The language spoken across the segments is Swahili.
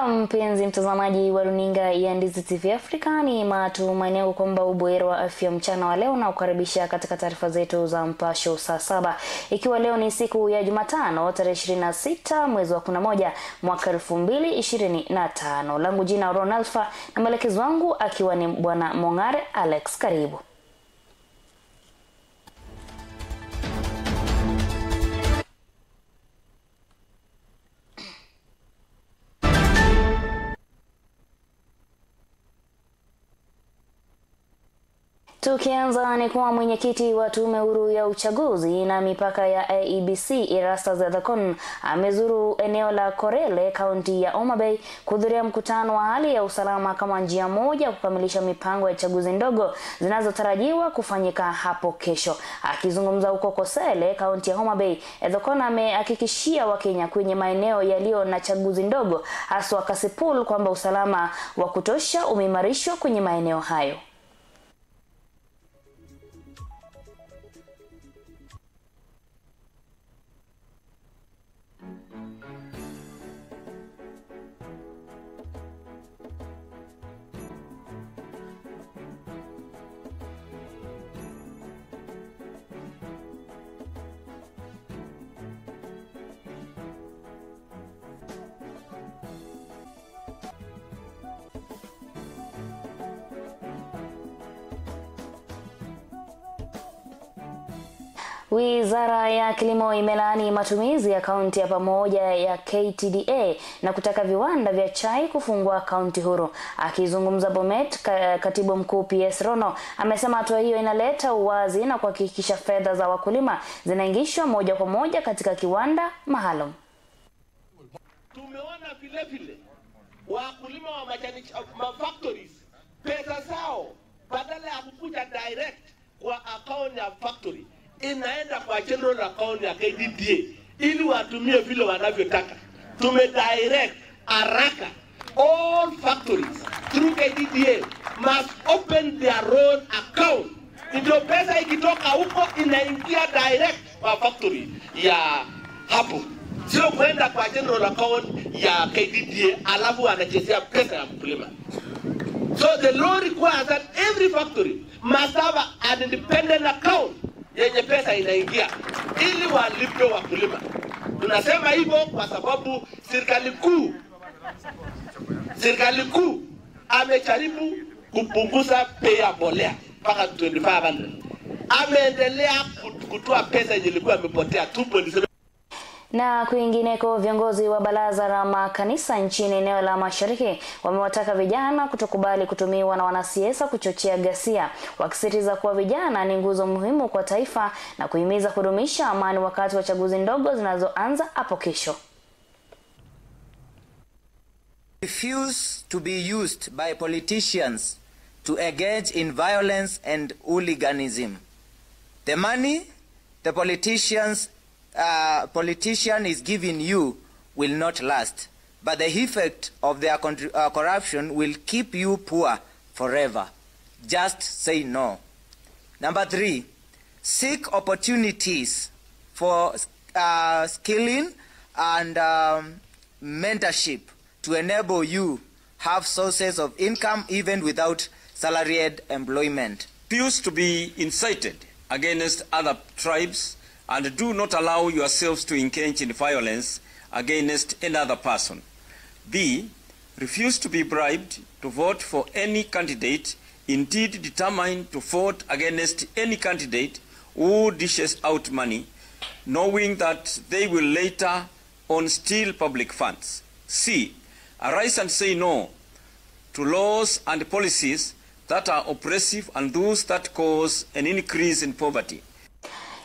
Na mpenzi mtazamaji wa runinga ya Ndizi TV Africa, ni matumaini yangu kwamba ubuheri wa afya mchana wa leo na kukaribisha katika taarifa zetu za Mpasho saa 7. Ikiwa leo ni siku ya Jumatano tarehe 26 mwezi wa 11 mwaka 2025. Langu jina Ron Alpha na mwelekezi wangu akiwa ni Bwana Mongare Alex. Karibu. Tukianza ni kuwa mwenyekiti wa Tume Huru ya Uchaguzi na Mipaka ya IEBC Erastus Ethekon amezuru eneo la Korele, kaunti ya Homa Bay, kuhudhuria mkutano wa hali ya usalama kama njia moja kukamilisha mipango ya chaguzi ndogo zinazotarajiwa kufanyika hapo kesho. Akizungumza huko Kosele, kaunti ya Homa Bay, Ethekon amehakikishia Wakenya kwenye maeneo yaliyo na chaguzi ndogo haswa Kasipul kwamba usalama wa kutosha umeimarishwa kwenye maeneo hayo. Wizara ya Kilimo imelaani matumizi ya kaunti ya pamoja ya KTDA na kutaka viwanda vya chai kufungua kaunti huru. Akizungumza Bomet, Katibu Mkuu PS Rono amesema hatua hiyo inaleta uwazi na kuhakikisha fedha za wakulima zinaingishwa moja kwa moja katika kiwanda maalum. Tumeona vile vile wakulima wa majani ma factories pesa zao badala ya kukuja direct kwa account ya factory inaenda kwa general account ya KTDA ili watumie vile wanavyotaka. Tume direct haraka all factories through KTDA must open their own account. Ndio pesa ikitoka huko inaingia direct kwa factory ya hapo, sio kwenda kwa general account ya KTDA alafu anachezea pesa ya mkulima. So the law requires that every factory must have an independent account yenye pesa inaingia ili walipe wakulima. Tunasema hivyo kwa sababu serikali kuu amejaribu kupunguza bei ya mbolea mpaka 2500. Ameendelea kutoa pesa yenye ilikuwa imepotea 2.7. Na kwingineko, viongozi wa baraza la makanisa nchini eneo la Mashariki wamewataka vijana kutokubali kutumiwa na wanasiasa kuchochea ghasia, wakisisitiza kuwa vijana ni nguzo muhimu kwa taifa na kuhimiza kudumisha amani wakati wa chaguzi ndogo zinazoanza hapo kesho. Refuse to be used by politicians to engage in violence and hooliganism. The money the politician is giving you will not last, but the effect of their corruption will keep you poor forever. Just say no. Number 3, seek opportunities for skilling and mentorship to enable you have sources of income even without salaried employment. Refuse to be incited against other tribes and do not allow yourselves to engage in violence against another person. B, refuse to be bribed to vote for any candidate, indeed determined to vote against any candidate who dishes out money, knowing that they will later on steal public funds. C, arise and say no to laws and policies that are oppressive and those that cause an increase in poverty.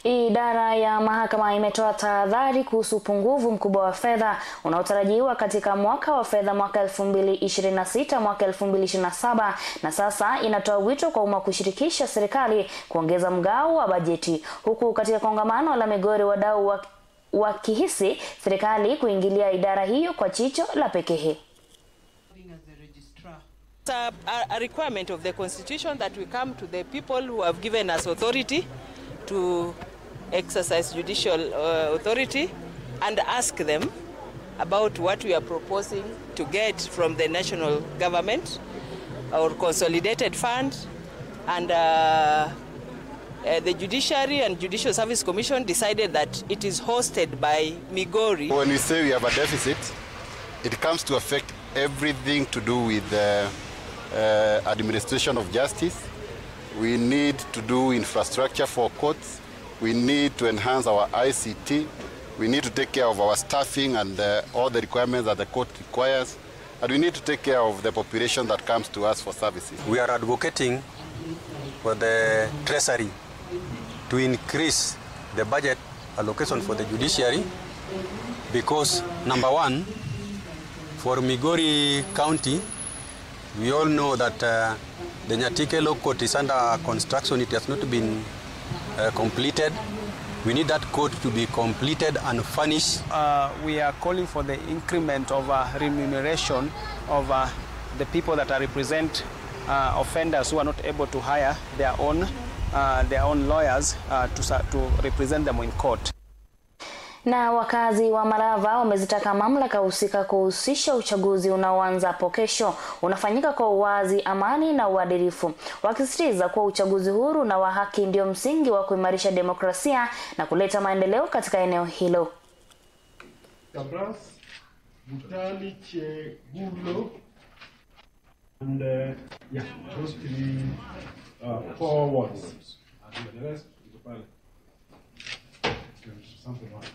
Idara ya mahakama imetoa tahadhari kuhusu upungufu mkubwa wa fedha unaotarajiwa katika mwaka wa fedha mwaka 2026 mwaka 2027, na sasa inatoa wito kwa umma kushirikisha serikali kuongeza mgao wa bajeti, huku katika kongamano la Migori wadau wakihisi serikali kuingilia idara hiyo kwa jicho la pekee. It's a requirement of the constitution that we come to the people who have given us authority to exercise judicial authority and ask them about what we are proposing to get from the national government, our consolidated fund, and the Judiciary and Judicial Service Commission decided that it is hosted by Migori. When we say we have a deficit, it comes to affect everything to do with the administration of justice. We need to do infrastructure for courts. We need to enhance our ICT. We need to take care of our staffing and all the requirements that the court requires. And we need to take care of the population that comes to us for services. We are advocating for the Treasury to increase the budget allocation for the judiciary because, number one, for Migori County, we all know that the Nyatike Law Court is under construction. It has not been completed. We need that court to be completed and furnished. We are calling for the increment of remuneration of the people that are represent offenders who are not able to hire their own lawyers to represent them in court. Na wakazi wa Malava wamezitaka mamlaka husika kuhusisha uchaguzi unaoanza hapo kesho unafanyika kwa uwazi, amani na uadilifu, wakisisitiza kuwa uchaguzi huru na wa haki ndio msingi wa kuimarisha demokrasia na kuleta maendeleo katika eneo hilo. Kabras, Butali, Chegulo, and yeah, those 4 wards. And the rest is the pilot. Something like that.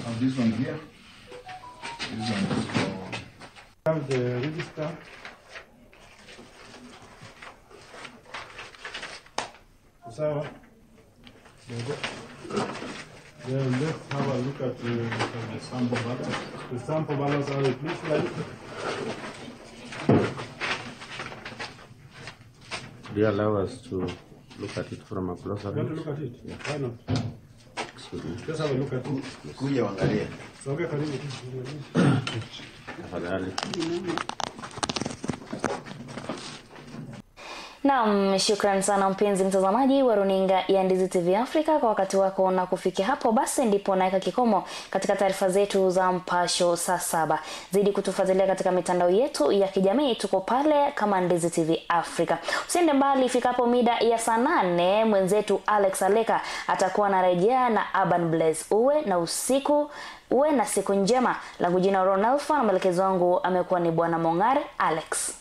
And this one here, this one is for... Have the register. Sawa. Then let's have a look at the sample ballots. The sample ballots, how it looks like. Do you allow us to look at it from a closer range? Want to look at it? Yeah. Why not? Excuse me. Just have a look at it. Kuja uangalie. Sogea karibu. Tafadhali. Naam, shukran sana mpenzi mtazamaji wa runinga ya Ndizi TV Africa kwa wakati wako, na kufikia hapo basi ndipo naika kikomo katika taarifa zetu za Mpasho saa 7. Zidi kutufuatilia katika mitandao yetu ya kijamii, tuko pale kama Ndizi TV Africa. Usiende mbali, ifikapo mida ya saa 8 mwenzetu Alex Aleka atakuwa anarejea na Urban Blaze. Uwe na usiku, uwe na siku njema. Langu jina Ronalfa na mwelekezo wangu amekuwa ni Bwana Mongare Alex.